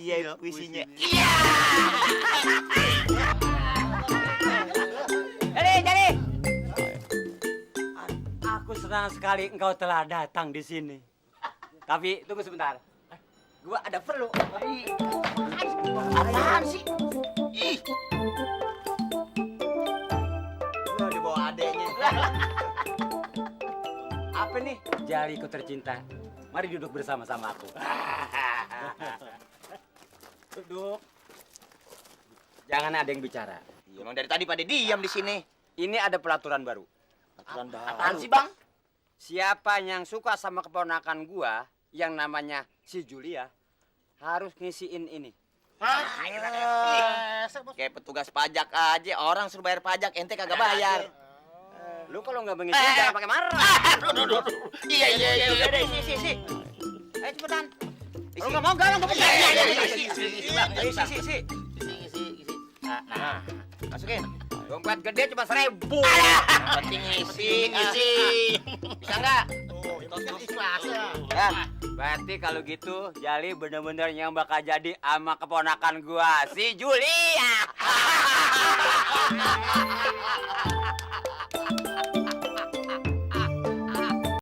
Iya, puisinya. Iya. Jadi. Aku senang sekali engkau telah datang di sini. Tapi tunggu sebentar. Gua ada perlu. Apaan sih? Ih. Udah dibawa adeknya. Apa nih? Jaliku tercinta. Mari duduk bersama-sama aku. Duduk. Jangan ada yang bicara. Iya, emang dari tadi pada diam di sini. Ini ada peraturan baru. Aturan baru. Apaan sih, Bang? Siapa yang suka sama keponakan gua yang namanya si Julia harus ngisiin ini. Hah? Kayak petugas pajak aja, orang suruh bayar pajak, ente kagak bayar. Lu kalau nggak mengisi jangan pakai marah. Aduh. Iya. Udah, isi. Ayo cepetan. Kalau nggak mau galang gua pecat. Isi. Nah, masukin. Dompet gede cuma 1.000. Penting isi. Bisa nggak? Ikhlas ya. Ya. Berarti kalau gitu Jali bener-bener yang bakal jadi ama keponakan gua si Julia.